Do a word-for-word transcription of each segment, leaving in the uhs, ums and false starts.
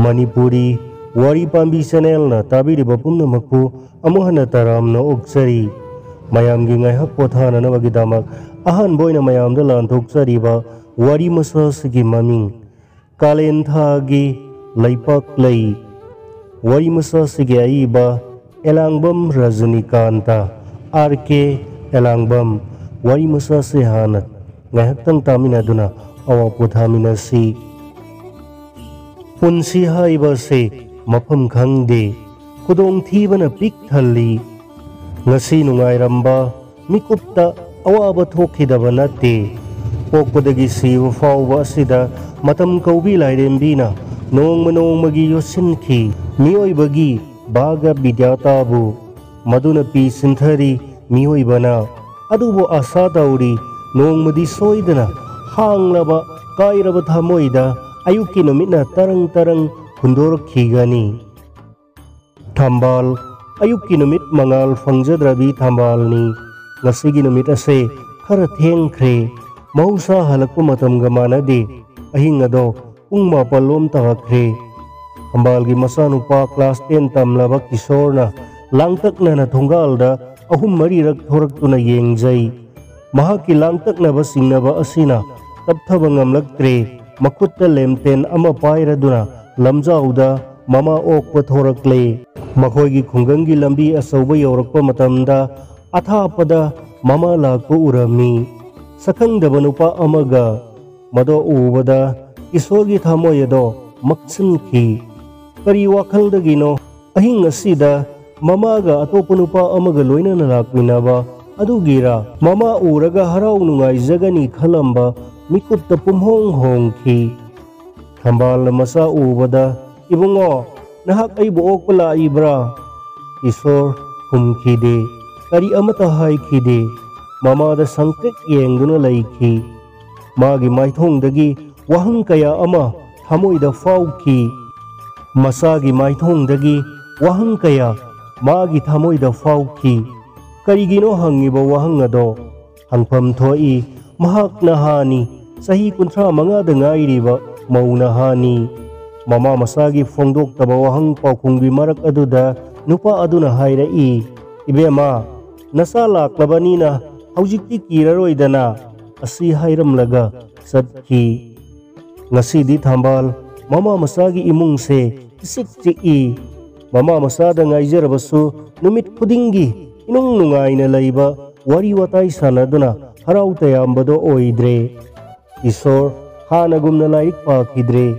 ꯃꯅꯤꯄꯨꯔꯤ ꯋꯥꯔꯤ ꯄꯥꯝꯕꯤ ꯆꯦꯅꯦꯜꯅ ꯇꯥꯕꯤꯔꯤꯕ ꯄꯨꯝꯅꯃꯛꯄꯨ ꯑꯃꯨꯛ ꯍꯟꯅ ꯇꯔꯥꯝꯅ ꯑꯣꯛꯆꯔꯤ꯫ ꯃꯌꯥꯝꯒꯤ ꯉꯥꯏꯍꯥꯛ ꯄꯣꯊꯥꯅꯅꯕꯒꯤꯗꯃꯛ ꯑꯍꯥꯟꯕ ꯑꯣꯏꯅ ꯃꯌꯥꯝꯗ ꯂꯥꯟꯊꯣꯛꯆꯔꯤꯕ ꯋꯥꯔꯤ ꯃꯆꯥꯁꯤꯒꯤ ꯃꯃꯤꯡ ꯀꯥꯂꯦꯟ ꯊꯥꯒꯤ ꯂꯩꯄꯥꯛ ꯂꯩ꯫ ꯋꯥꯔꯤ ꯃꯆꯥꯁꯤꯒꯤ ꯑꯏꯕ ꯑꯦꯂꯥꯡꯕꯝ ꯔꯖꯅꯤꯀꯥꯟꯇ, ꯑꯥꯔ ꯀꯦ ꯑꯦꯂꯥꯡꯕꯝ꯫ ꯋꯥꯔꯤ ꯃꯆꯥꯁꯤ ꯍꯥꯟꯅ ꯉꯥꯏꯍꯥꯛꯇꯪ ꯇꯥꯃꯤꯟꯅꯗꯨꯅ ꯑꯋꯥ ꯄꯣꯊꯥꯃꯤꯟꯅꯁꯤ꯫ ꯄꯨꯟꯁꯤ ꯍꯥꯏꯕꯁꯦ ꯃꯐꯝ ꯈꯪꯗꯦ, ꯈꯨꯗꯣꯡꯊꯤꯕꯅ ꯄꯤꯛ ꯊꯜꯂꯤ꯫ ꯉꯁꯤ ꯅꯨꯡꯉꯥꯏꯔꯝꯕ ꯃꯤꯀꯨꯞꯇ ꯑꯋꯥꯕ ꯊꯣꯛꯈꯤꯗꯕ ꯅꯠꯇꯦ꯫ ꯄꯣꯛꯄꯗꯒꯤ ꯁꯤꯕ ꯐꯥꯎꯕ ꯑꯁꯤꯗ ꯃꯇꯝ ꯀꯧꯕꯤ ꯂꯥꯏꯔꯦꯝꯕꯤꯅ ꯅꯣꯡꯃ ꯅꯣꯡꯃꯒꯤ ꯌꯣꯠꯁꯤꯟꯈꯤ꯫ ꯃꯤꯑꯣꯏꯕꯒꯤ ꯚꯥꯒ ꯕꯤꯗ꯭ꯌꯥꯇꯥꯕꯨ ꯃꯗꯨꯅ ꯄꯤ ꯁꯤꯟꯊꯔꯤ ꯃꯤꯑꯣꯏꯕꯅ꯫ ꯑꯗꯨꯕꯨ ꯑꯥꯁꯥ ꯇꯧꯔꯤ, ꯅꯣꯡꯃꯗꯤ ꯁꯣꯏꯗꯅ ꯍꯥꯡꯂꯕ ꯀꯥꯏꯔꯕ ꯊꯃꯣꯏꯗ ꯑꯌꯨꯛꯀꯤ ꯅꯨꯃꯤꯠꯅ ꯇꯔꯪ ꯇꯔꯪ ꯍꯨꯟꯗꯣꯔꯛꯈꯤꯒꯅꯤ꯫ ꯊꯝꯕꯥꯜ, ꯑꯌꯨꯛꯀꯤ ꯅꯨꯃꯤꯠ ꯃꯉꯥꯜ ꯐꯪꯖꯗ꯭ꯔꯕꯤ ꯊꯝꯕꯥꯜꯅꯤ꯫ ꯉꯁꯤꯒꯤ ꯅꯨꯃꯤꯠ ꯑꯁꯦ ꯈꯔ ꯊꯦꯡꯈ꯭ꯔꯦ꯫ ꯃꯍꯧꯁꯥ ꯍꯜꯂꯛꯄ ꯃꯇꯝꯒ ꯃꯥꯟꯅꯗꯦ꯫ ꯑꯍꯤꯡ ꯑꯗꯣ ꯄꯨꯡ ꯃꯥꯄꯜ ꯂꯣꯝ ꯇꯥꯈ꯭ꯔꯦ꯫ ꯊꯝꯕꯥꯜꯒꯤ ꯃꯆꯥꯅꯨꯄꯥ class ten ꯇꯝꯂꯕ ꯀꯤꯁꯣꯔꯅ ꯂꯥꯡꯇꯛꯅꯅ ꯊꯣꯡꯒꯥꯜꯗ ꯑꯍꯨꯝ ꯃꯔꯤꯔꯛ ꯊꯣꯔꯛꯇꯨꯅ ꯌꯦꯡꯖꯩ꯫ ꯃꯍꯥꯛꯀꯤ ꯂꯥꯡꯇꯛꯅꯕ ꯆꯤꯡꯅꯕ ꯑꯁꯤꯅ ꯇꯞꯊꯕ ꯉꯝꯂꯛꯇ꯭ꯔꯦ꯫ ꯃꯈꯨꯠꯇ ꯂꯦꯝꯇꯦꯟ ꯑꯃ ꯄꯥꯏꯔꯗꯨꯅ ꯂꯝꯖꯥꯎꯗ ꯃꯃꯥ ꯑꯣꯛꯄ ꯊꯣꯔꯛꯂꯦ꯫ ꯃꯈꯣꯏꯒꯤ ꯈꯨꯡꯒꯪꯒꯤ ꯂꯝꯕꯤ ꯑꯆꯧꯕ ꯌꯧꯔꯛꯄ ꯃꯇꯝꯗ ꯑꯊꯥꯞꯄꯗ ꯃꯃꯥ ꯂꯥꯛꯄ ꯎꯔꯝꯃꯤ꯫ ꯁꯛꯈꯪꯗꯕ ꯅꯨꯄꯥ ꯑꯃꯒ꯫ ꯃꯗꯣ ꯎꯕꯗ ꯀꯤꯁꯣꯔꯒꯤ ꯊꯃꯣꯏ ꯑꯗꯣ ꯃꯛꯁꯤꯟꯈꯤ꯫ ꯀꯔꯤ ꯋꯥꯈꯜꯗꯒꯤꯅꯣ ꯑꯍꯤꯡ ꯑꯁꯤꯗ ꯃꯃꯥꯒ ꯑꯇꯣꯞꯄ ꯅꯨꯄꯥ ꯑꯃꯒ ꯂꯣꯏꯅꯅ ꯂꯥꯛꯃꯤꯟꯅꯕ ꯑꯗꯨꯒꯤꯔꯥ? ꯃꯃꯥ ꯎꯔꯒ ꯍꯔꯥꯎ ꯅꯨꯡꯉꯥꯏꯖꯒꯅꯤ ꯈꯜꯂꯝꯕ ꯃꯤꯀꯨꯞꯇ ꯄꯨꯝꯍꯣꯡ ꯍꯣꯡꯈꯤ꯫ ꯊꯝꯕꯥꯜꯅ ꯃꯆꯥ ꯎꯕꯗ, "ꯏꯕꯨꯡꯉꯣ, ꯅꯍꯥꯛ ꯑꯩꯕꯨ ꯑꯣꯛꯄ ꯂꯥꯛꯏꯕ꯭ꯔꯥ?" ꯀꯤꯁꯣꯔ ꯈꯨꯝꯈꯤꯗꯦ, ꯀꯔꯤ ꯑꯃꯠꯇ ꯍꯥꯏꯈꯤꯗꯦ꯫ ꯃꯃꯥꯗ ꯁꯪꯇ꯭ꯔꯤꯛ ꯌꯦꯡꯗꯨꯅ ꯂꯩꯈꯤ꯫ ꯃꯥꯒꯤ ꯃꯥꯏꯊꯣꯡꯗꯒꯤ ꯋꯥꯍꯪ ꯀꯌꯥ ꯑꯃ ꯊꯃꯣꯏꯗ ꯐꯥꯎꯈꯤ꯫ ꯃꯆꯥꯒꯤ ꯃꯥꯏꯊꯣꯡꯗꯒꯤ ꯋꯥꯍꯪ ꯀꯌꯥ ꯃꯥꯒꯤ ꯊꯃꯣꯏꯗ ꯐꯥꯎꯈꯤ꯫ ꯀꯔꯤꯒꯤꯅꯣ ꯍꯪꯉꯤꯕ ꯋꯥꯍꯪ ꯑꯗꯣ? ꯍꯪꯐꯝ ꯊꯣꯛꯏ, ꯃꯍꯥꯛ ꯅꯍꯥꯅꯤ, ꯆꯍꯤ ꯀꯨꯟꯊ꯭ꯔꯥ ꯃꯉꯥꯗ ꯉꯥꯏꯔꯤꯕ ꯃꯧ ꯅꯍꯥꯅꯤ꯫ ꯃꯃꯥ ꯃꯆꯥꯒꯤ ꯐꯣꯡꯗꯣꯛꯇꯕ ꯋꯥꯍꯪ ꯄꯥꯎꯈꯨꯝꯒꯤ ꯃꯔꯛ ꯑꯗꯨꯗ ꯅꯨꯄꯥ ꯑꯗꯨꯅ ꯍꯥꯏꯔꯛꯏ, "ꯏꯕꯦꯝꯃ, ꯅꯆꯥ ꯂꯥꯛꯂꯕꯅꯤꯅ ꯍꯧꯖꯤꯛꯇꯤ ꯀꯤꯔꯔꯣꯏꯗꯅ" ꯑꯁꯤ ꯍꯥꯏꯔꯝꯂꯒ ꯆꯠꯈꯤ꯫ ꯉꯁꯤꯗꯤ ꯊꯝꯕꯥꯜ ꯃꯃꯥ ꯃꯆꯥꯒꯤ ꯏꯃꯨꯡꯁꯦ ꯏꯆꯤꯛ ꯆꯤꯛꯏ꯫ ꯃꯃꯥ ꯃꯆꯥꯗ ꯉꯥꯏꯖꯔꯕꯁꯨ ꯅꯨꯃꯤꯠ ꯈꯨꯗꯤꯡꯒꯤ ꯏꯅꯨꯡ ꯅꯨꯡꯉꯥꯏꯅ ꯂꯩꯕ, ꯋꯥꯔꯤ ꯋꯥꯇꯥꯏ ꯁꯥꯟꯅꯗꯨꯅ ꯍꯔꯥꯎ ꯇꯌꯥꯝꯕꯗꯣ ꯑꯣꯏꯗ꯭ꯔꯦ꯫ ꯏꯁꯣꯔ ꯍꯥꯟꯅꯒꯨꯝꯅ ꯂꯥꯏꯔꯤꯛ ꯄꯥꯈꯤꯗ꯭ꯔꯦ꯫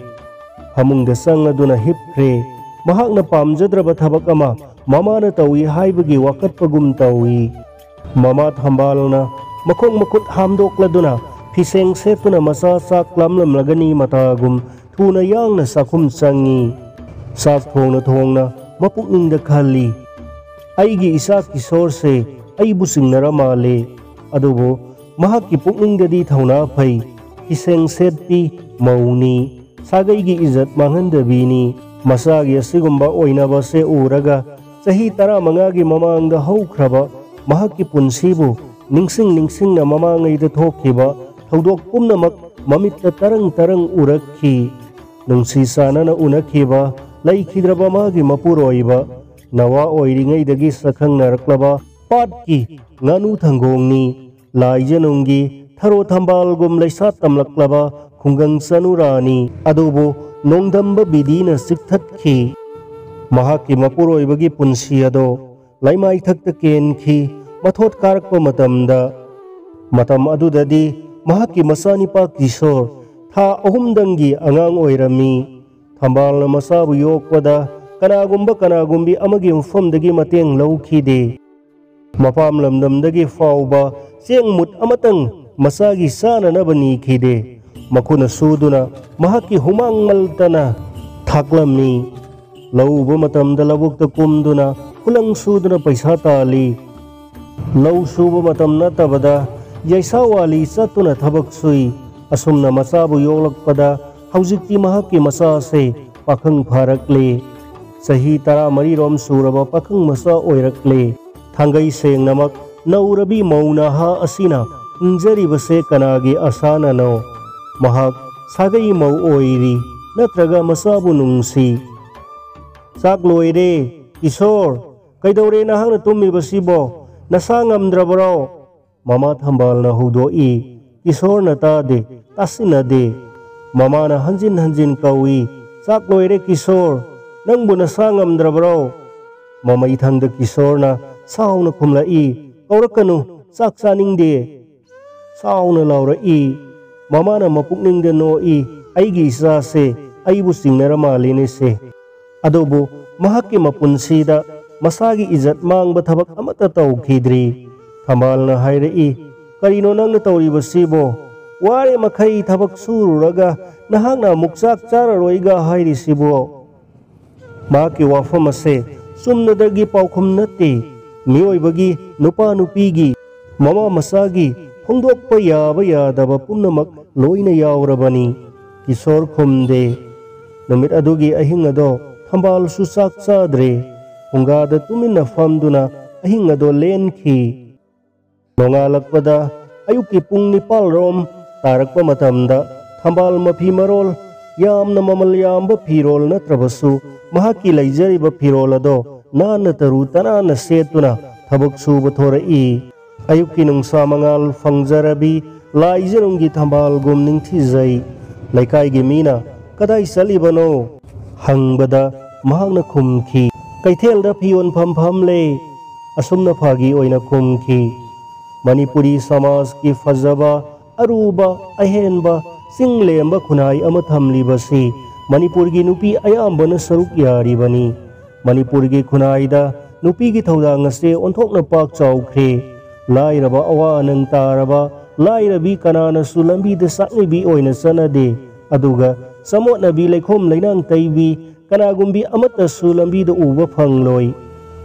ꯐꯃꯨꯡꯗ ꯆꯪꯂꯗꯨꯅ ꯍꯤꯞꯈ꯭ꯔꯦ꯫ ꯃꯍꯥꯛꯅ ꯄꯥꯝꯖꯗ꯭ꯔꯕ ꯊꯕꯛ ꯑꯃ ꯃꯃꯥꯅ ꯇꯧꯏ ꯍꯥꯏꯕꯒꯤ ꯋꯥꯀꯠꯄꯒꯨꯝ ꯇꯧꯏ꯫ ꯃꯃꯥ ꯊꯝꯕꯥꯜꯅ ꯃꯈꯣꯡ ꯃꯈꯨꯠ ꯍꯥꯝꯗꯣꯛꯂꯗꯨꯅ ꯐꯤꯁꯦꯡ ꯁꯦꯠꯇꯨꯅ ꯃꯆꯥ ꯆꯥꯛ ꯂꯥꯝꯂꯝꯂꯒꯅꯤ ꯃꯇꯥꯒꯨꯝ ꯊꯨꯅ ꯌꯥꯡꯅ ꯆꯥꯛꯈꯨꯝ ꯆꯪꯏ꯫ ꯆꯥꯛ ꯊꯣꯡꯅ ꯊꯣꯡꯅ ꯃꯄꯨꯛꯅꯤꯡꯗ ꯈꯜꯂꯤ, "ꯑꯩꯒꯤ ꯏꯆꯥ ꯀꯤꯁꯣꯔꯁꯦ ꯑꯩꯕꯨ ꯆꯤꯡꯅꯔ ꯃꯥꯜꯂꯦ"꯫ ꯑꯗꯨꯕꯨ ꯃꯍꯥꯛꯀꯤ ꯄꯨꯛꯅꯤꯡꯗꯗꯤ ꯊꯧꯅꯥ ꯐꯩ, ꯐꯤꯁꯦꯡ ꯁꯦꯠꯄꯤ ꯃꯧꯅꯤ, ꯁꯥꯒꯩꯒꯤ ꯏꯖꯠ ꯃꯥꯡꯍꯟꯗꯕꯤꯅꯤ꯫ ꯃꯆꯥꯒꯤ ꯑꯁꯤꯒꯨꯝꯕ ꯑꯣꯏꯅꯕꯁꯦ ꯎꯔꯒ ꯆꯍꯤ ꯇꯔꯥꯃꯉꯥꯒꯤ ꯃꯃꯥꯡꯗ ꯍꯧꯈ꯭ꯔꯕ ꯃꯍꯥꯛꯀꯤ ꯄꯨꯟꯁꯤꯕꯨ ꯅꯤꯡꯁꯤꯡ ꯅꯤꯡꯁꯤꯡꯅ ꯃꯃꯥꯡꯉꯩꯗ ꯊꯣꯛꯈꯤꯕ ꯊꯧꯗꯣꯛ ꯄꯨꯝꯅꯃꯛ ꯃꯃꯤꯠꯇ ꯇꯔꯪ ꯇꯔꯪ ꯎꯔꯛꯈꯤ꯫ ꯅꯨꯡꯁꯤ ꯆꯥꯟꯅꯅ ꯎꯅꯈꯤꯕ ꯂꯩꯈꯤꯗ꯭ꯔꯕ ꯃꯥꯒꯤ ꯃꯄꯨꯔꯣꯏꯕ, ꯅꯋꯥ ꯑꯣꯏꯔꯤꯉꯩꯗꯒꯤ ꯁꯛꯈꯪꯅꯔꯛꯂꯕ ꯄꯥꯠꯀꯤ ꯉꯥꯅꯨ ꯊꯪꯒꯣꯡꯅꯤ꯫ ꯂꯥꯏꯖꯅꯨꯡꯒꯤ ꯊꯔꯣ ꯊꯝꯕꯥꯜꯒꯨꯝ ꯂꯩꯁꯥ ꯇꯝꯂꯛꯂꯕ ꯈꯨꯡꯒꯪ ꯆꯅꯨꯔꯥꯅꯤ꯫ ꯑꯗꯨꯕꯨ ꯅꯣꯡꯗꯝꯕ ꯕꯤꯙꯤꯅ ꯆꯤꯛꯊꯠꯈꯤ꯫ ꯃꯍꯥꯛꯀꯤ ꯃꯄꯨꯔꯣꯏꯕꯒꯤ ꯄꯨꯟꯁꯤ ꯑꯗꯣ ꯂꯩꯃꯥꯏꯊꯛꯇ ꯀꯦꯟꯈꯤ꯫ ꯃꯊꯣꯠ ꯀꯥꯔꯛꯄ ꯃꯇꯝꯗ, ꯃꯇꯝ ꯑꯗꯨꯗꯗꯤ ꯃꯍꯥꯛꯀꯤ ꯃꯆꯥꯅꯤꯄꯥ ꯀꯤꯁꯣꯔ ꯊꯥ ꯑꯍꯨꯝꯗꯪꯒꯤ ꯑꯉꯥꯡ ꯑꯣꯏꯔꯝꯃꯤ꯫ ꯊꯝꯕꯥꯜꯅ ꯃꯆꯥꯕꯨ ꯌꯣꯛꯄꯗ ꯀꯅꯥꯒꯨꯝꯕ ꯀꯅꯥꯒꯨꯝꯕꯤ ꯑꯃꯒꯤ ꯃꯐꯝꯗꯒꯤ ꯃꯇꯦꯡ ꯂꯧꯈꯤꯗꯦ꯫ ꯃꯄꯥꯝ ꯂꯝꯗꯝꯗꯒꯤ ꯐꯥꯎꯕ ꯆꯦꯡ ꯃꯨꯠ ꯑꯃꯇꯪ ꯃꯆꯥꯒꯤ ꯆꯥꯅꯅꯕ ꯅꯤꯈꯤꯗꯦ꯫ ꯃꯈꯨꯠꯅ ꯁꯨꯗꯨꯅ ꯃꯍꯥꯛꯀꯤ ꯍꯨꯃꯥꯡ ꯃꯜꯇꯅ ꯊꯥꯛꯂꯝꯃꯤ꯫ ꯂꯧ ꯎꯕ ꯃꯇꯝꯗ ꯂꯧꯕꯨꯛꯇ ꯀꯨꯝꯗꯨꯅ ꯈꯨꯂꯪ ꯁꯨꯗꯨꯅ ꯄꯩꯁꯥ ꯇꯥꯜꯂꯤ꯫ ꯂꯧ ꯁꯨꯕ ꯃꯇꯝ ꯅꯠꯇꯕꯗ ꯌꯥꯏꯁꯥꯋꯥꯂꯤ ꯆꯠꯇꯨꯅ ꯊꯕꯛ ꯁꯨꯏ꯫ ꯑꯁꯨꯝꯅ ꯃꯆꯥꯕꯨ ꯌꯣꯛꯂꯛꯄꯗ ꯍꯧꯖꯤꯛꯇꯤ ꯃꯍꯥꯛꯀꯤ ꯃꯆꯥꯁꯦ ꯄꯥꯈꯪ ꯐꯥꯔꯛꯂꯦ꯫ ꯆꯍꯤ ꯇꯔꯥꯃꯔꯤꯔꯣꯝ ꯁꯨꯔꯕ ꯄꯥꯈꯪ ꯃꯆꯥ ꯑꯣꯏꯔꯛꯂꯦ꯫ ꯊꯥꯡꯒꯩ ꯁꯦꯡꯅꯃꯛ ꯅꯧꯔꯕꯤ ꯃꯧ ꯅꯍꯥ ꯑꯁꯤꯅ ꯍꯤꯡꯖꯔꯤꯕꯁꯦ ꯀꯅꯥꯒꯤ ꯑꯁꯥꯅꯅꯣ? ꯃꯍꯥꯛ ꯁꯥꯒꯩ ꯃꯧ ꯑꯣꯏꯔꯤ꯫ ꯅꯠꯇ꯭ꯔꯒ ꯃꯆꯥꯕꯨ ꯅꯨꯡꯁꯤ? ꯆꯥꯛ ꯂꯣꯏꯔꯦ꯫ ꯀꯤꯁꯣꯔ, ꯀꯩꯗꯧꯔꯦ ꯅꯍꯥꯛꯅ ꯇꯨꯝꯃꯤꯕꯁꯤꯕꯣ? ꯅꯁꯥ ꯉꯝꯗ꯭ꯔꯕꯔꯣ? ꯃꯃꯥ ꯊꯝꯕꯥꯜꯅ ꯍꯧꯗꯣꯛꯏ꯫ ꯀꯤꯁꯣꯔꯅ ꯇꯥꯗꯦ, ꯇꯥꯁꯤꯟꯅꯗꯦ꯫ ꯃꯃꯥꯅ ꯍꯟꯖꯤꯟ ꯍꯟꯖꯤꯟ ꯀꯧꯏ, "ꯆꯥꯛ ꯂꯣꯏꯔꯦ ꯀꯤꯁꯣꯔ, ꯅꯪꯕꯨ ꯅꯁꯥ ꯉꯝꯗ꯭ꯔꯕꯔꯣ?" ꯃꯃꯩꯊꯪꯗ ꯀꯤꯁꯣꯔꯅ ꯁꯥꯎꯅ ꯈꯨꯝꯂꯛꯏ, "ꯀꯧꯔꯛꯀꯅꯨ, ꯆꯥꯛ ꯆꯥꯅꯤꯡꯗꯦ"꯫ ꯁꯥꯎꯅ ꯂꯥꯎꯔꯛꯏ꯫ ꯃꯃꯥꯅ ꯃꯄꯨꯛꯅꯤꯡꯗ ꯅꯣꯛꯏ, "ꯑꯩꯒꯤ ꯏꯆꯥꯁꯦ ꯑꯩꯕꯨ ꯆꯤꯡꯅꯔ ꯃꯥꯜꯂꯤꯅꯦꯁꯦ"꯫ ꯑꯗꯨꯕꯨ ꯃꯍꯥꯛꯀꯤ ꯃꯄꯨꯟꯁꯤꯗ ꯃꯁꯥꯒꯤ ꯏꯖꯠ ꯃꯥꯡꯕ ꯊꯕꯛ ꯑꯃꯠꯇ ꯇꯧꯈꯤꯗ꯭ꯔꯤ꯫ ꯊꯝꯕꯥꯜꯅ ꯍꯥꯏꯔꯛꯏ, "ꯀꯔꯤꯅꯣ ꯅꯪꯅ ꯇꯧꯔꯤꯕꯁꯤꯕꯣ? ꯋꯥꯔꯦ ꯃꯈꯩ ꯊꯕꯛ ꯁꯨꯔꯨꯔꯒ ꯅꯍꯥꯛꯅ ꯑꯃꯨꯛ ꯆꯥꯛ ꯆꯥꯔꯔꯣꯏꯒ ꯍꯥꯏꯔꯤꯁꯤꯕꯣ?" ꯃꯍꯥꯛꯀꯤ ꯋꯥꯐꯝ ꯑꯁꯦ ꯆꯨꯝꯅꯗꯒꯤ ꯄꯥꯎꯈꯨꯝ ꯅꯠꯇꯦ꯫ ꯃꯤꯑꯣꯏꯕꯒꯤ, ꯅꯨꯄꯥ ꯅꯨꯄꯤꯒꯤ, ꯃꯃꯥ ꯃꯆꯥꯒꯤ ꯐꯣꯡꯗꯣꯛꯄ ꯌꯥꯕ ꯌꯥꯗꯕ ꯄꯨꯝꯅꯃꯛ ꯂꯣꯏꯅ ꯌꯥꯎꯔꯕꯅꯤ꯫ ꯀꯤꯁꯣꯔ ꯈꯨꯝꯗꯦ꯫ ꯅꯨꯃꯤꯠ ꯑꯗꯨꯒꯤ ꯑꯍꯤꯡ ꯑꯗꯣ ꯊꯝꯕꯥꯜꯁꯨ ꯆꯥꯛ ꯆꯥꯗ꯭ꯔꯦ꯫ ꯐꯨꯡꯒꯥꯗ ꯇꯨꯃꯤꯟꯅ ꯐꯝꯗꯨꯅ ꯑꯍꯤꯡ ꯑꯗꯣ ꯂꯦꯟꯈꯤ꯫ ꯅꯣꯡꯉꯥꯜꯂꯛꯄꯗ ꯑꯌꯨꯛꯀꯤ ꯄꯨꯡ ꯅꯤꯄꯥꯜ ꯔꯣꯝ ꯇꯥꯔꯛꯄ ꯃꯇꯝꯗ ꯊꯝꯕꯥꯜ ꯃꯐꯤ ꯃꯔꯣꯜ, ꯌꯥꯝꯅ ꯃꯃꯜ ꯌꯥꯝꯕ ꯐꯤꯔꯣꯜ ꯅꯠꯇ꯭ꯔꯕꯁꯨ, ꯃꯍꯥꯛꯀꯤ ꯂꯩꯖꯔꯤꯕ ꯐꯤꯔꯣꯜ ꯑꯗꯣ ꯅꯥꯟꯅ ꯇꯔꯨ ꯇꯅꯥꯟꯅ ꯁꯦꯠꯇꯨꯅ ꯊꯕꯛ ꯁꯨꯕ ꯊꯣꯔꯛꯏ꯫ ꯑꯌꯨꯛꯀꯤ ꯅꯨꯡꯁꯥ ꯃꯉꯥꯜ ꯐꯪꯖꯔꯕꯤ ꯂꯥꯏꯖꯔꯨꯝꯒꯤ ꯊꯝꯕꯥꯜꯒꯨꯝ ꯅꯤꯡꯊꯤꯖꯩ꯫ ꯂꯩꯀꯥꯏꯒꯤ ꯃꯤꯅ "ꯀꯗꯥꯏ ꯆꯠꯂꯤꯕꯅꯣ?" ꯍꯪꯕꯗ ꯃꯍꯥꯛꯅ ꯈꯨꯝꯈꯤ, "ꯀꯩꯊꯦꯜꯗ ꯐꯤ ꯌꯣꯟꯐꯝ ꯐꯝꯂꯦ"꯫ ꯑꯁꯨꯝꯅ ꯐꯥꯒꯤ ꯑꯣꯏꯅ ꯈꯨꯝꯈꯤ꯫ ꯃꯅꯤꯄꯨꯔꯤ ꯁꯃꯥꯖꯀꯤ ꯐꯖꯕ, ꯑꯔꯨꯕ, ꯑꯍꯦꯟꯕ, ꯆꯤꯡ ꯂꯦꯝꯕ ꯈꯨꯟꯅꯥꯏ ꯑꯃ ꯊꯝꯂꯤꯕꯁꯤ ꯃꯅꯤꯄꯨꯔꯒꯤ ꯅꯨꯄꯤ ꯑꯌꯥꯝꯕꯅ ꯁꯔꯨꯛ ꯌꯥꯔꯤꯕꯅꯤ꯫ ꯃꯅꯤꯄꯨꯔꯒꯤ ꯈꯨꯟꯅꯥꯏꯗ ꯅꯨꯄꯤꯒꯤ ꯊꯧꯗꯥꯡ ꯑꯁꯤ ꯑꯣꯟꯊꯣꯛꯅ ꯄꯥꯛ ꯆꯥꯎꯈ꯭ꯔꯦ꯫ ꯂꯥꯏꯔꯕ ꯑꯋꯥ ꯑꯅꯪ ꯇꯥꯔꯕ ꯂꯥꯏꯔꯕꯤ ꯀꯅꯥꯅꯁꯨ ꯂꯝꯕꯤꯗ ꯆꯥꯛꯅꯤꯕꯤ ꯑꯣꯏꯅ ꯆꯠꯅꯗꯦ꯫ ꯑꯗꯨꯒ ꯆꯃꯣꯠꯅꯕꯤ, ꯂꯩꯈꯣꯝ ꯂꯩꯅꯥꯡ ꯇꯩꯕꯤ ꯀꯅꯥꯒꯨꯝꯕꯤ ꯑꯃꯠꯇꯁꯨ ꯂꯝꯕꯤꯗ ꯎꯕ ꯐꯪꯂꯣꯏ꯫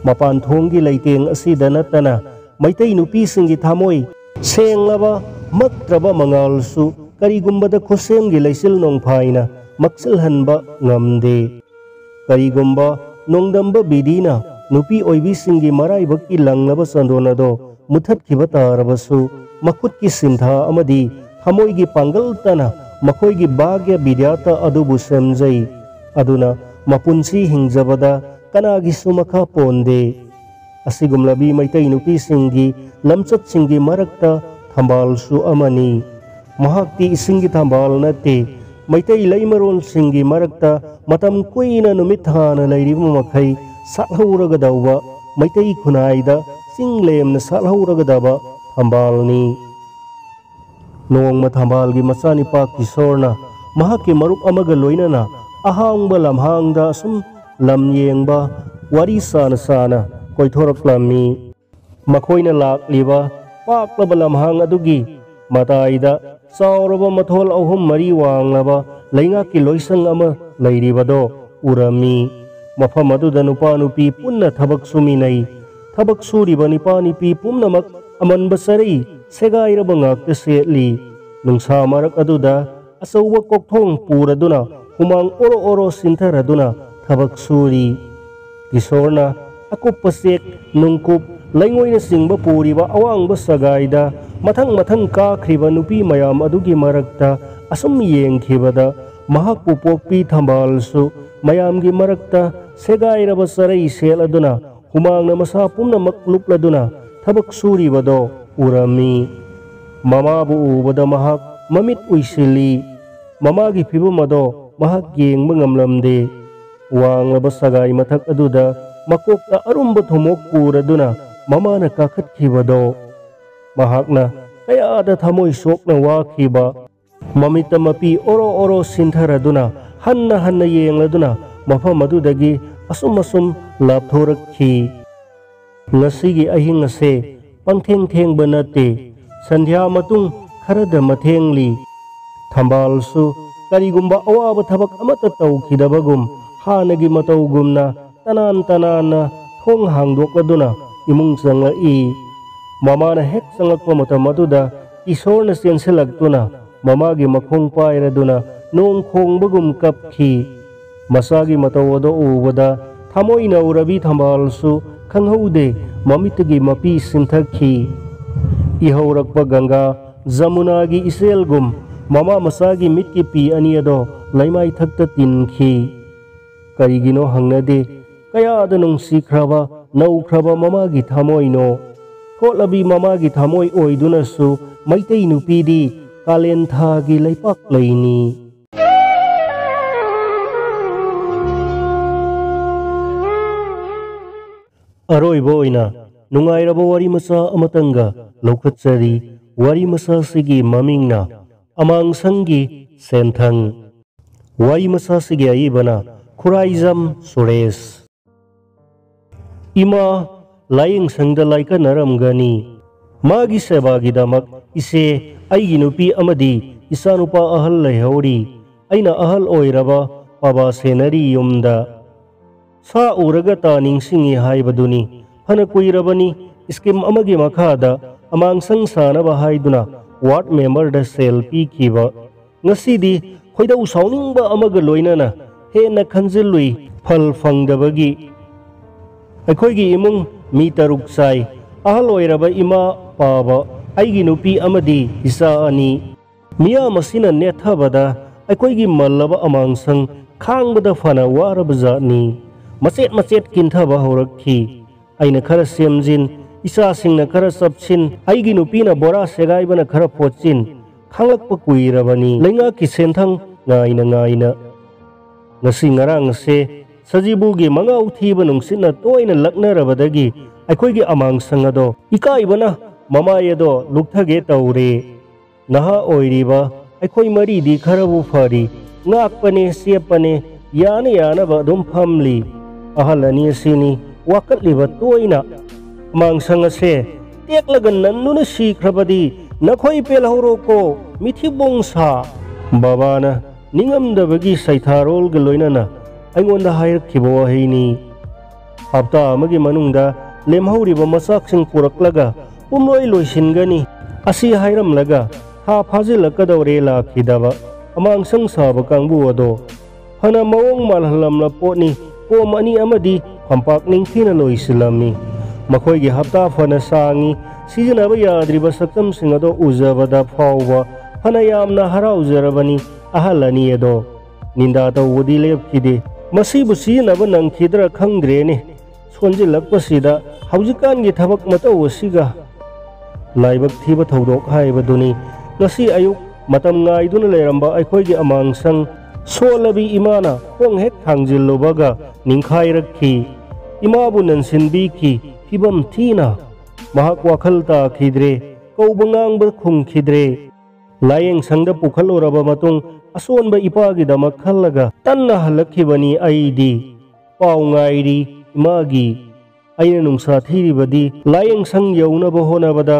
ꯃꯄꯥꯟ ꯊꯣꯡꯒꯤ ꯂꯩꯇꯦꯡ ꯑꯁꯤꯗ ꯅꯠꯇꯅ ꯃꯩꯇꯩ ꯅꯨꯄꯤꯁꯤꯡꯒꯤ ꯊꯃꯣꯏ ꯁꯦꯡꯂꯕ, ꯃꯛꯇ꯭ꯔꯕ ꯃꯉꯥꯜꯁꯨ ꯀꯔꯤꯒꯨꯝꯕꯗ ꯈꯨꯠꯁꯦꯝꯒꯤ ꯂꯩꯆꯤꯜ ꯅꯣꯡꯐꯥꯏꯅ ꯃꯛꯁꯤꯜꯍꯟꯕ ꯉꯝꯗꯦ꯫ ꯀꯔꯤꯒꯨꯝꯕ ꯅꯣꯡꯗꯝꯕ ꯕꯤꯗꯤꯅ ꯅꯨꯄꯤ ꯑꯣꯏꯕꯤꯁꯤꯡꯒꯤ ꯃꯔꯥꯏꯕꯛꯀꯤ ꯂꯪꯂꯕ ꯆꯟꯗꯣꯟ ꯑꯗꯣ ꯃꯨꯊꯠꯈꯤꯕ ꯇꯥꯔꯕꯁꯨ, ꯃꯈꯨꯠꯀꯤ ꯁꯤꯟꯊꯥ ꯑꯃꯗꯤ ꯊꯃꯣꯏꯒꯤ ꯄꯥꯡꯒꯜ ꯇꯅ ꯃꯈꯣꯏꯒꯤ ꯚꯥꯒ꯭ꯌ ꯕꯤꯙ꯭ꯌꯥꯇ ꯑꯗꯨꯕꯨ ꯁꯦꯝꯖꯩ꯫ ꯑꯗꯨꯅ ꯃꯄꯨꯟꯁꯤ ꯍꯤꯡꯖꯕꯗ ꯀꯅꯥꯒꯤꯁꯨ ꯃꯈꯥ ꯄꯣꯟꯗꯦ꯫ ꯑꯁꯤꯒꯨꯝꯂꯕꯤ ꯃꯩꯇꯩ ꯅꯨꯄꯤꯁꯤꯡꯒꯤ ꯂꯝꯆꯠꯁꯤꯡꯒꯤ ꯃꯔꯛꯇ ꯊꯝꯕꯥꯜꯁꯨ ꯑꯃꯅꯤ꯫ ꯃꯍꯥꯛꯇꯤ ꯏꯁꯤꯡꯒꯤ ꯊꯝꯕꯥꯜ ꯅꯠꯇꯦ꯫ ꯃꯩꯇꯩ ꯂꯩꯃꯔꯣꯜꯁꯤꯡꯒꯤ ꯃꯔꯛꯇ ꯃꯇꯝ ꯀꯨꯏꯅ ꯅꯨꯃꯤꯠ ꯊꯥꯅ ꯂꯩꯔꯤꯕ ꯃꯈꯩ ꯁꯥꯠꯍꯧꯔꯒꯗꯧꯕ, ꯃꯩꯇꯩ ꯈꯨꯟꯅꯥꯏꯗ ꯆꯤꯡ ꯂꯦꯝꯅ ꯁꯥꯠꯍꯧꯔꯒꯗꯕ ꯊꯝꯕꯥꯜꯅꯤ꯫ ꯅꯣꯡꯃ ꯊꯝꯕꯥꯜꯒꯤ ꯃꯆꯥꯅꯤꯄꯥ ꯀꯤꯁꯣꯔꯅ ꯃꯍꯥꯛꯀꯤ ꯃꯔꯨꯞ ꯑꯃꯒ ꯂꯣꯏꯅꯅ ꯑꯍꯥꯡꯕ ꯂꯝꯍꯥꯡꯗ ꯑꯁꯨꯝ ꯂꯝ ꯌꯦꯡꯕ, ꯋꯥꯔꯤ ꯁꯥꯅ ꯁꯥꯅ ꯀꯣꯏꯊꯣꯔꯛꯂꯝꯃꯤ꯫ ꯃꯈꯣꯏꯅ ꯂꯥꯛꯂꯤꯕ ꯄꯥꯛꯂꯕ ꯂꯝꯍꯥꯡ ꯑꯗꯨꯒꯤ ꯃꯇꯥꯏꯗ ꯆꯥꯎꯔꯕ ꯃꯊꯣꯜ ꯑꯍꯨꯝ ꯃꯔꯤ ꯋꯥꯡꯂꯕ ꯂꯩꯉꯥꯛꯀꯤ ꯂꯣꯏꯁꯪ ꯑꯃ ꯂꯩꯔꯤꯕꯗꯣ ꯎꯔꯝꯃꯤ꯫ ꯃꯐꯝ ꯑꯗꯨꯗ ꯅꯨꯄꯥ ꯅꯨꯄꯤ ꯄꯨꯟꯅ ꯊꯕꯛ ꯁꯨꯃꯤꯟꯅꯩ꯫ ꯊꯕꯛ ꯁꯨꯔꯤꯕ ꯅꯨꯄꯥ ꯅꯨꯄꯤ ꯄꯨꯝꯅꯃꯛ ꯑꯃꯟꯕ ꯆꯔꯩ ꯁꯦꯒꯥꯏꯔꯕ ꯉꯥꯛꯇ ꯁꯦꯠꯂꯤ꯫ ꯅꯨꯡꯁꯥ ꯃꯔꯛ ꯑꯗꯨꯗ ꯑꯆꯧꯕ ꯀꯣꯛꯊꯣꯡ ꯄꯨꯔꯗꯨꯅ ꯍꯨꯃꯥꯡ ꯑꯣꯔꯣ ꯑꯣꯔꯣ ꯁꯤꯟꯊꯔꯗꯨꯅ ꯊꯕꯛ ꯁꯨꯔꯤ꯫ ꯀꯤꯁꯣꯔꯅ ꯑꯀꯨꯞꯄ ꯆꯦꯛ, ꯅꯨꯡꯀꯨꯞ, ꯂꯩꯉꯣꯏꯅꯆꯤꯡꯕ ꯄꯨꯔꯤꯕ ꯑꯋꯥꯡꯕ ꯁꯒꯥꯏꯗ ꯃꯊꯪ ꯃꯊꯪ ꯀꯥꯈ꯭ꯔꯤꯕ ꯅꯨꯄꯤ ꯃꯌꯥꯝ ꯑꯗꯨꯒꯤ ꯃꯔꯛꯇ ꯑꯁꯨꯝ ꯌꯦꯡꯈꯤꯕꯗ ꯃꯍꯥꯛꯄꯨ ꯄꯣꯛꯄꯤ ꯊꯝꯕꯥꯜꯁꯨ ꯃꯌꯥꯝꯒꯤ ꯃꯔꯛꯇ ꯁꯦꯒꯥꯏꯔꯕ ꯆꯔꯩ ꯁꯦꯠꯂꯗꯨꯅ ꯍꯨꯃꯥꯡꯅ ꯃꯁꯥ ꯄꯨꯝꯅꯃꯛ ꯂꯨꯞꯂꯗꯨꯅ ꯊꯕꯛ ꯁꯨꯔꯤꯕꯗꯣ ꯎꯔꯝꯃꯤ꯫ ꯃꯃꯥꯕꯨ ꯎꯕꯗ ꯃꯍꯥꯛ ꯃꯃꯤꯠ ꯎꯏꯁꯤꯜꯂꯤ꯫ ꯃꯃꯥꯒꯤ ꯐꯤꯚꯝ ꯑꯗꯣ ꯃꯍꯥꯛ ꯌꯦꯡꯕ ꯉꯝꯂꯝꯗꯦ꯫ ꯋꯥꯡꯂꯕ ꯁꯒꯥꯏ ꯃꯊꯛ ꯑꯗꯨꯗ ꯃꯀꯣꯛꯇ ꯑꯔꯨꯝꯕ ꯊꯨꯝꯃꯣꯛ ꯄꯨꯔꯗꯨꯅ ꯃꯃꯥꯅ ꯀꯥꯈꯠꯈꯤꯕꯗꯣ ꯃꯍꯥꯛꯅ ꯀꯌꯥꯗ ꯊꯃꯣꯏ ꯁꯣꯛꯅ ꯋꯥꯈꯤꯕ꯫ ꯃꯃꯤꯠꯇ ꯃꯄꯤ ꯑꯣꯔꯣ ꯑꯣꯔꯣ ꯁꯤꯟꯊꯔꯗꯨꯅ ꯍꯟꯅ ꯍꯟꯅ ꯌꯦꯡꯂꯗꯨꯅ ꯃꯐꯝ ꯑꯗꯨꯗꯒꯤ ꯑꯁꯨꯝ ꯑꯁꯨꯝ ꯂꯥꯞꯊꯣꯔꯛꯈꯤ꯫ ꯉꯁꯤꯒꯤ ꯑꯍꯤꯡ ꯑꯁꯦ ꯄꯪꯊꯦꯡ ꯊꯦꯡꯕ ꯅꯠꯇꯦ꯫ ꯁꯟꯙ꯭ꯌꯥ ꯃꯇꯨꯡ ꯈꯔꯗ ꯃꯊꯦꯡꯂꯤ꯫ ꯊꯝꯕꯥꯜꯁꯨ ꯀꯔꯤꯒꯨꯝꯕ ꯑꯋꯥꯕ ꯊꯕꯛ ꯑꯃꯠꯇ ꯇꯧꯈꯤꯗꯕꯒꯨꯝ ꯍꯥꯟꯅꯒꯤ ꯃꯇꯧꯒꯨꯝꯅ ꯇꯅꯥꯟ ꯇꯅꯥꯟꯅ ꯊꯣꯡ ꯍꯥꯡꯗꯣꯛꯂꯗꯨꯅ ꯏꯃꯨꯡ ꯆꯪꯂꯛꯏ꯫ ꯃꯃꯥꯅ ꯍꯦꯛ ꯆꯪꯂꯛꯄ ꯃꯇꯝ ꯑꯗꯨꯗ ꯀꯤꯁꯣꯔꯅ ꯆꯦꯟꯁꯤꯜꯂꯛꯇꯨꯅ ꯃꯃꯥꯒꯤ ꯃꯈꯣꯡ ꯄꯥꯏꯔꯗꯨꯅ ꯅꯣꯡ ꯈꯣꯡꯕꯒꯨꯝ ꯀꯞꯈꯤ꯫ ꯃꯆꯥꯒꯤ ꯃꯇꯧ ꯑꯗꯨ ꯎꯕꯗ ꯊꯃꯣꯏ ꯅꯧꯔꯕꯤ ꯊꯝꯕꯥꯜꯁꯨ ꯈꯪꯍꯧꯗꯦ ꯃꯃꯤꯠꯇꯒꯤ ꯃꯄꯤ ꯁꯤꯟꯊꯈꯤ꯫ ꯏꯍꯧꯔꯛꯄ ꯒꯪꯒꯥ ꯖꯃꯨꯅꯥꯒꯤ ꯏꯆꯦꯜꯒꯨꯝ ꯃꯃꯥ ꯃꯆꯥꯒꯤ ꯃꯤꯠꯀꯤ ꯄꯤ ꯑꯅꯤ ꯑꯗꯣ ꯂꯩꯃꯥꯏꯊꯛꯇ ꯇꯤꯟꯈꯤ꯫ ꯀꯔꯤꯒꯤꯅꯣ ꯍꯪꯅꯗꯦ꯫ ꯀꯌꯥꯗ ꯅꯨꯡꯁꯤꯈ꯭ꯔꯕ, ꯅꯧꯈ꯭ꯔꯕ ꯃꯃꯥꯒꯤ ꯊꯃꯣꯏꯅꯣ? ꯊꯣꯠꯂꯕꯤ ꯃꯃꯥꯒꯤ ꯊꯃꯣꯏ ꯑꯣꯏꯗꯨꯅꯁꯨ ꯃꯩꯇꯩ ꯅꯨꯄꯤꯗꯤ ꯀꯥꯂꯦꯟ ꯊꯥꯒꯤ ꯂꯩꯄꯥꯛ ꯂꯩꯅꯤ꯫ ꯑꯔꯣꯏꯕ ꯑꯣꯏꯅ ꯅꯨꯡꯉꯥꯏꯔꯕ ꯋꯥꯔꯤ ꯃꯆꯥ ꯑꯃꯇꯪꯒ ꯂꯧꯈꯠꯆꯔꯤ꯫ ꯋꯥꯔꯤ ꯃꯆꯥꯁꯤꯒꯤ ꯃꯃꯤꯡꯅ ꯑꯃꯥꯡꯁꯪꯒꯤ ꯁꯦꯟꯊꯪ꯫ ꯋꯥꯔꯤ ꯃꯆꯥꯁꯤꯒꯤ ꯑꯏꯕꯅ ꯈꯨꯔꯥꯏꯖꯝ ꯁꯨꯔꯦꯁ꯫ ꯏꯃꯥ ꯂꯥꯏꯌꯦꯡꯁꯪꯗ ꯂꯥꯏꯀꯠꯅꯔꯝꯒꯅꯤ꯫ ꯃꯥꯒꯤ ꯁꯦꯕꯥꯒꯤꯗꯃꯛ ꯏꯆꯦ, ꯑꯩꯒꯤ ꯅꯨꯄꯤ ꯑꯃꯗꯤ ꯏꯆꯥꯅꯨꯄꯥ ꯑꯍꯜ ꯂꯩꯍꯧꯔꯤ꯫ ꯑꯩꯅ ꯑꯍꯜ ꯑꯣꯏꯔꯕ ꯄꯥꯕꯥ ꯁꯦꯟꯅꯔꯤ ꯌꯨꯝꯗ꯫ ꯁꯥ ꯎꯔꯒ ꯇꯥ ꯅꯤꯡꯁꯤꯡꯉꯤ ꯍꯥꯏꯕꯗꯨꯅꯤ꯫ ꯐꯅ ꯀꯨꯏꯔꯕꯅꯤ ꯁ꯭ꯀꯤꯝ ꯑꯃꯒꯤ ꯃꯈꯥꯗ ꯑꯃꯥꯡꯁꯪ ꯁꯥꯅꯕ ꯍꯥꯏꯗꯨꯅ ꯋꯥꯔꯗ ꯃꯦꯝꯕꯔꯗ ꯁꯦꯜ ꯄꯤꯈꯤꯕ꯫ ꯉꯁꯤꯗꯤ ꯈꯣꯏꯗꯧ ꯁꯥꯎꯅꯤꯡꯕ ꯑꯃꯒ ꯂꯣꯏꯅꯅ ꯍꯦꯟꯅ ꯈꯟꯖꯤꯜꯂꯨꯏ ꯐꯜ ꯐꯪꯗꯕꯒꯤ꯫ ꯑꯩꯈꯣꯏꯒꯤ ꯏꯃꯨꯡ ꯃꯤ ꯇꯔꯨꯛ ꯆꯥꯏ꯫ ꯑꯍꯜ ꯑꯣꯏꯔꯕ ꯏꯃꯥ ꯄꯥꯕ, ꯑꯩꯒꯤ ꯅꯨꯄꯤ ꯑꯃꯗꯤ ꯏꯆꯥ ꯑꯅꯤ꯫ ꯃꯤꯌꯥꯝ ꯑꯁꯤꯅ ꯅꯦꯠꯊꯕꯗ ꯑꯩꯈꯣꯏꯒꯤ ꯃꯜꯂꯕ ꯑꯃꯥꯡꯁꯪ ꯈꯥꯡꯕꯗ ꯐꯅ ꯋꯥꯔꯕ ꯖꯥꯠꯅꯤ꯫ ꯃꯆꯦꯠ ꯃꯆꯦꯠ ꯀꯤꯟꯊꯕ ꯍꯧꯔꯛꯈꯤ꯫ ꯑꯩꯅ ꯈꯔ ꯁꯦꯝꯖꯤꯟ, ꯏꯆꯥꯁꯤꯡꯅ ꯈꯔ ꯆꯞꯁꯤꯟ, ꯑꯩꯒꯤ ꯅꯨꯄꯤꯅ ꯕꯣꯔꯥ ꯁꯦꯒꯥꯏꯕꯅ ꯈꯔ ꯐꯣꯠꯆꯤꯟ, ꯈꯥꯡꯂꯛꯄ ꯀꯨꯏꯔꯕꯅꯤ ꯂꯩꯉꯥꯛꯀꯤ ꯁꯦꯟꯊꯪ ꯉꯥꯏꯅ ꯉꯥꯏꯅ꯫ ꯉꯁꯤ ꯉꯔꯥꯡ ꯑꯁꯦ ꯁꯖꯤꯕꯨꯒꯤ ꯃꯉꯥꯎ ꯊꯤꯕ ꯅꯨꯡꯁꯤꯠꯅ ꯇꯣꯏꯅ ꯂꯛꯅꯔꯕꯗꯒꯤ ꯑꯩꯈꯣꯏꯒꯤ ꯑꯃꯥꯡꯁꯪ ꯑꯗꯣ ꯏꯀꯥꯏꯕꯅ ꯃꯃꯥꯏ ꯑꯗꯣ ꯂꯨꯞꯊꯒꯦ ꯇꯧꯔꯦ꯫ ꯅꯍꯥ ꯑꯣꯏꯔꯤꯕ ꯑꯩꯈꯣꯏ ꯃꯔꯤꯗꯤ ꯈꯔꯕꯨ ꯐꯔꯤ꯫ ꯉꯥꯛꯄꯅꯦ, ꯆꯦꯞꯄꯅꯦ, ꯌꯥꯅ ꯌꯥꯅꯕ ꯑꯗꯨꯝ ꯐꯝꯂꯤ꯫ ꯑꯍꯜ ꯑꯅꯤ ꯑꯁꯤꯅꯤ ꯋꯥꯀꯠꯂꯤꯕ ꯇꯣꯏꯅ꯫ ꯑꯃꯥꯡꯁꯪ ꯑꯁꯦ ꯇꯦꯛꯂꯒ ꯅꯟꯗꯨꯅ ꯁꯤꯈ꯭ꯔꯕꯗꯤ ꯅꯈꯣꯏ ꯄꯦꯜꯍꯧꯔꯣꯀꯣ, ꯃꯤꯊꯤꯕꯣꯡ ꯁꯥ꯫ ꯕꯕꯥꯅ ꯅꯤꯡꯉꯝꯗꯕꯒꯤ ꯁꯩꯊꯥꯔꯣꯜꯒ ꯂꯣꯏꯅꯅ ꯑꯩꯉꯣꯟꯗ ꯍꯥꯏꯔꯛꯈꯤꯕ ꯋꯥꯍꯩꯅꯤ꯫ ꯍꯞꯇꯥ ꯑꯃꯒꯤ ꯃꯅꯨꯡꯗ ꯂꯦꯝꯍꯧꯔꯤꯕ ꯃꯆꯥꯛꯁꯤꯡ ꯄꯨꯔꯛꯂꯒ ꯄꯨꯝꯂꯣꯏ ꯂꯣꯏꯁꯤꯟꯒꯅꯤ꯫ ꯑꯁꯤ ꯍꯥꯏꯔꯝꯂꯒ ꯊꯥ ꯐꯥꯖꯤꯜꯂꯛꯀꯗꯧꯔꯦ ꯂꯥꯛꯈꯤꯗꯕ꯫ ꯑꯃꯥꯡꯁꯪ ꯁꯥꯕ ꯀꯥꯡꯕꯨ ꯑꯗꯣ ꯐꯅ ꯃꯑꯣꯡ ꯃꯥꯜꯍꯜꯂꯝꯂ ꯄꯣꯠꯅꯤ꯫ ꯀꯣꯝ ꯑꯅꯤ ꯑꯃꯗꯤ ꯐꯝꯄꯥꯛ ꯅꯤꯡꯊꯤꯅ ꯂꯣꯏꯁꯤꯜꯂꯝꯃꯤ꯫ ꯃꯈꯣꯏꯒꯤ ꯍꯞꯇꯥ ꯐꯅ ꯁꯥꯡꯉꯤ꯫ ꯁꯤꯖꯤꯟꯅꯕ ꯌꯥꯗ꯭ꯔꯤꯕ ꯁꯛꯇꯝꯁꯤꯡ ꯑꯗꯣ ꯎꯖꯕꯗ ꯐꯥꯎꯕ ꯐꯅ ꯌꯥꯝꯅ ꯍꯔꯥꯎꯖꯔꯕꯅꯤ ꯑꯍꯜ ꯑꯅꯤ ꯑꯗꯣ꯫ ꯅꯤꯟꯗꯥ ꯇꯧꯕꯗꯤ ꯂꯦꯞꯈꯤꯗꯦ꯫ ꯃꯁꯤꯕꯨ ꯁꯤꯖꯤꯟꯅꯕ ꯅꯪꯈꯤꯗ꯭ꯔꯥ ꯈꯪꯗ꯭ꯔꯦꯅꯦ꯫ ꯁꯣꯟꯖꯤꯜꯂꯛꯄꯁꯤꯗ ꯍꯧꯖꯤꯛꯀꯥꯟꯒꯤ ꯊꯕꯛ ꯃꯇꯧ ꯑꯁꯤꯒ꯫ ꯂꯥꯏꯕꯛ ꯊꯤꯕ ꯊꯧꯗꯣꯛ ꯍꯥꯏꯕꯗꯨꯅꯤ꯫ ꯉꯁꯤ ꯑꯌꯨꯛ ꯃꯇꯝ ꯉꯥꯏꯗꯨꯅ ꯂꯩꯔꯝꯕ ꯑꯩꯈꯣꯏꯒꯤ ꯑꯃꯥꯡꯁꯪ ꯁꯣꯜꯂꯕꯤ ꯏꯃꯥꯅ ꯈꯣꯡ ꯍꯦꯛ ꯊꯥꯡꯖꯤꯜꯂꯨꯕꯒ ꯅꯤꯡꯈꯥꯏꯔꯛꯈꯤ꯫ ꯏꯃꯥꯕꯨ ꯅꯟꯁꯤꯟꯕꯤꯈꯤ꯫ ꯐꯤꯕꯝ ꯊꯤꯅ꯫ ꯃꯍꯥꯛ ꯋꯥꯈꯜ ꯇꯥꯈꯤꯗ꯭ꯔꯦ꯫ ꯀꯧꯕ ꯉꯥꯡꯕ ꯈꯨꯝꯈꯤꯗ꯭ꯔꯦ꯫ ꯂꯥꯏꯌꯦꯡ ꯁꯪꯗ ꯄꯨꯈꯠꯂꯨꯔꯕ ꯃꯇꯨꯡ ꯑꯁꯣꯟꯕ ꯏꯄꯥꯒꯤꯗꯃꯛ ꯈꯜꯂꯒ ꯇꯟꯅ ꯍꯜꯂꯛꯈꯤꯕꯅꯤ ꯑꯩꯗꯤ꯫ ꯄꯥꯎ ꯉꯥꯏꯔꯤ ꯏꯃꯥꯒꯤ꯫ ꯑꯩꯅ ꯅꯨꯡꯁꯥ ꯊꯤꯔꯤꯕꯗꯤ ꯂꯥꯏꯌꯦꯡ ꯁꯪ ꯌꯧꯅꯕ ꯍꯣꯠꯅꯕꯗ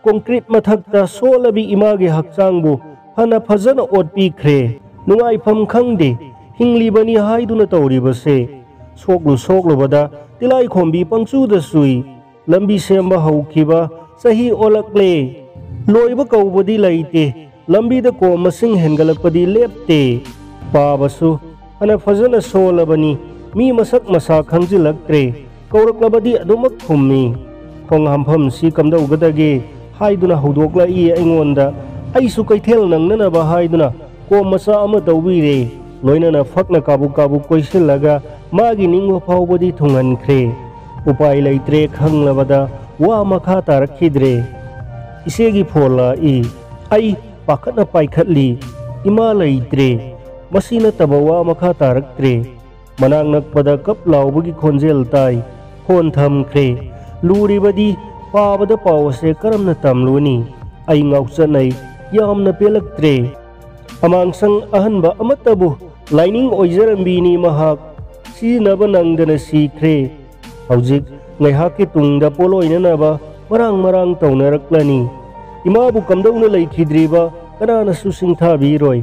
ꯀꯣꯟꯀ꯭ꯔꯤꯠ ꯃꯊꯛꯇ ꯁꯣꯜꯂꯕꯤ ꯏꯃꯥꯒꯤ ꯍꯛꯆꯥꯡꯕꯨ ꯐꯅ ꯐꯖꯅ ꯑꯣꯠꯄꯤꯈ꯭ꯔꯦ꯫ ꯅꯨꯡꯉꯥꯏꯐꯝ ꯈꯪꯗꯦ꯫ ꯍꯤꯡꯂꯤꯕꯅꯤ ꯍꯥꯏꯗꯨꯅ ꯇꯧꯔꯤꯕꯁꯦ꯫ ꯁꯣꯛꯂꯨ ꯁꯣꯛꯂꯨꯕꯗ ꯇꯤꯂꯥꯏꯈꯣꯝꯕꯤ ꯄꯪꯆꯨꯗ ꯆꯨꯏ꯫ ꯂꯝꯕꯤ ꯁꯦꯝꯕ ꯍꯧꯈꯤꯕ ꯆꯍꯤ ꯑꯣꯜꯂꯛꯂꯦ꯫ ꯂꯣꯏꯕ ꯀꯧꯕꯗꯤ ꯂꯩꯇꯦ꯫ ꯂꯝꯕꯤꯗ ꯀꯣꯝ ꯃꯁꯤꯡ ꯍꯦꯟꯒꯠꯂꯛꯄꯗꯤ ꯂꯦꯞꯇꯦ꯫ ꯄꯥꯕꯁꯨ ꯐꯅ ꯐꯖꯅ ꯁꯣꯜꯂꯕꯅꯤ꯫ ꯃꯤ ꯃꯁꯛ ꯃꯁꯥ ꯈꯪꯖꯤꯜꯂꯛꯇ꯭ꯔꯦ꯫ ꯀꯧꯔꯛꯂꯕꯗꯤ ꯑꯗꯨꯃꯛ ꯈꯨꯝꯃꯤ꯫ "ꯊꯣꯡ ꯍꯥꯝꯐꯝꯁꯤ ꯀꯝꯗꯧꯒꯗꯒꯦ?" ꯍꯥꯏꯗꯨꯅ ꯍꯧꯗꯣꯛꯂꯛꯏ ꯑꯩꯉꯣꯟꯗ꯫ ꯑꯩꯁꯨ ꯀꯩꯊꯦꯜ ꯅꯪꯅꯅꯕ ꯍꯥꯏꯗꯨꯅ ꯀꯣꯝ ꯃꯆꯥ ꯑꯃ ꯇꯧꯕꯤꯔꯦ꯫ ꯂꯣꯏꯅꯅ ꯐꯛꯅ ꯀꯥꯕꯨꯛ ꯀꯥꯕꯨꯛ ꯀꯣꯏꯁꯤꯜꯂꯒ ꯃꯥꯒꯤ ꯅꯤꯡꯕ ꯐꯥꯎꯕꯗꯤ ꯊꯨꯡꯍꯟꯈ꯭ꯔꯦ꯫ ꯎꯄꯥꯏ ꯂꯩꯇ꯭ꯔꯦ ꯈꯪꯂꯕꯗ ꯋꯥ ꯃꯈꯥ ꯇꯥꯔꯛꯈꯤꯗ꯭ꯔꯦ꯫ ꯏꯆꯦꯒꯤ ꯐꯣꯟ ꯂꯥꯛꯏ꯫ ꯑꯩ ꯄꯥꯈꯠꯅ ꯄꯥꯏꯈꯠꯂꯤ꯫ ꯏꯃꯥ ꯂꯩꯇ꯭ꯔꯦ꯫ ꯃꯁꯤ ꯅꯠꯇꯕ ꯋꯥ ꯃꯈꯥ ꯇꯥꯔꯛꯇ꯭ꯔꯦ꯫ ꯃꯅꯥꯛ ꯅꯛꯄꯗ ꯀꯞ ꯂꯥꯎꯕꯒꯤ ꯈꯣꯟꯖꯦꯜ ꯇꯥꯏ꯫ ꯐꯣꯟ ꯊꯝꯈ꯭ꯔꯦ꯫ ꯂꯨꯔꯤꯕꯗꯤ ꯄꯥꯕꯗ ꯄꯥꯎ ꯑꯁꯦ ꯀꯔꯝꯅ ꯇꯝꯂꯨꯅꯤ? ꯑꯩ ꯉꯥꯎꯆꯠꯅꯩ꯫ ꯌꯥꯝꯅ ꯄꯦꯜꯂꯛꯇ꯭ꯔꯦ꯫ ꯑꯃꯥꯡꯁꯪ ꯑꯍꯟꯕ ꯑꯃꯠꯇꯕꯨ ꯂꯥꯏꯅꯤꯡ ꯑꯣꯏꯖꯔꯝꯕꯤꯅꯤ ꯃꯍꯥꯛ꯫ ꯁꯤꯖꯤꯟꯅꯕ ꯅꯪꯗꯅ ꯁꯤꯈ꯭ꯔꯦ꯫ ꯍꯧꯖꯤꯛ ꯉꯥꯏꯍꯥꯛꯀꯤ ꯇꯨꯡꯗ ꯄꯣꯠꯂꯣꯏꯅꯅꯕ ꯃꯔꯥꯡ ꯃꯔꯥꯡ ꯇꯧꯅꯔꯛꯂꯅꯤ꯫ ꯏꯃꯥꯕꯨ ꯀꯝꯗꯧꯅ ꯂꯩꯈꯤꯗ꯭ꯔꯤꯕ ꯀꯅꯥꯅꯁꯨ ꯁꯤꯡꯊꯥꯕꯤꯔꯣꯏ꯫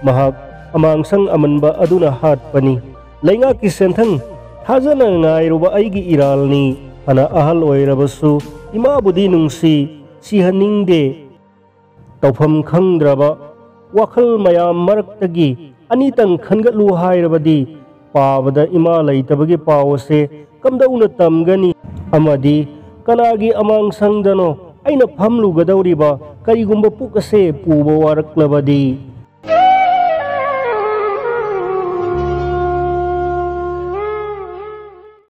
ꯃꯍꯥꯛ ꯑꯃꯥꯡꯁꯪ ꯑꯃꯟꯕ ꯑꯗꯨꯅ ꯍꯥꯠꯄꯅꯤ꯫ ꯂꯩꯉꯥꯛꯀꯤ ꯁꯦꯟꯊꯪ ꯊꯥꯖꯅ ꯉꯥꯏꯔꯨꯕ ꯑꯩꯒꯤ ꯏꯔꯥꯜꯅꯤ꯫ ꯐꯅ ꯑꯍꯜ ꯑꯣꯏꯔꯕꯁꯨ ꯏꯃꯥꯕꯨꯗꯤ ꯅꯨꯡꯁꯤ, ꯁꯤꯍꯟꯅꯤꯡꯗꯦ꯫ ꯇꯧꯐꯝ ꯈꯪꯗ꯭ꯔꯕ ꯋꯥꯈꯜ ꯃꯌꯥꯝ ꯃꯔꯛꯇꯒꯤ ꯑꯅꯤꯇꯪ ꯈꯟꯒꯠꯂꯨ ꯍꯥꯏꯔꯕꯗꯤ ꯄꯥꯕꯗ ꯏꯃꯥ ꯂꯩꯇꯕꯒꯤ ꯄꯥꯎ ꯑꯁꯦ ꯀꯝꯗꯧꯅ ꯇꯝꯒꯅꯤ? ꯑꯃꯗꯤ ꯀꯅꯥꯒꯤ ꯑꯃꯥꯡꯁꯪꯗꯅꯣ ꯑꯩꯅ ꯐꯝꯂꯨꯒꯗꯧꯔꯤꯕ ꯀꯔꯤꯒꯨꯝꯕ ꯄꯨꯛ ꯑꯁꯦ ꯄꯨꯕ ꯋꯥꯔꯛꯂꯕꯗꯤ,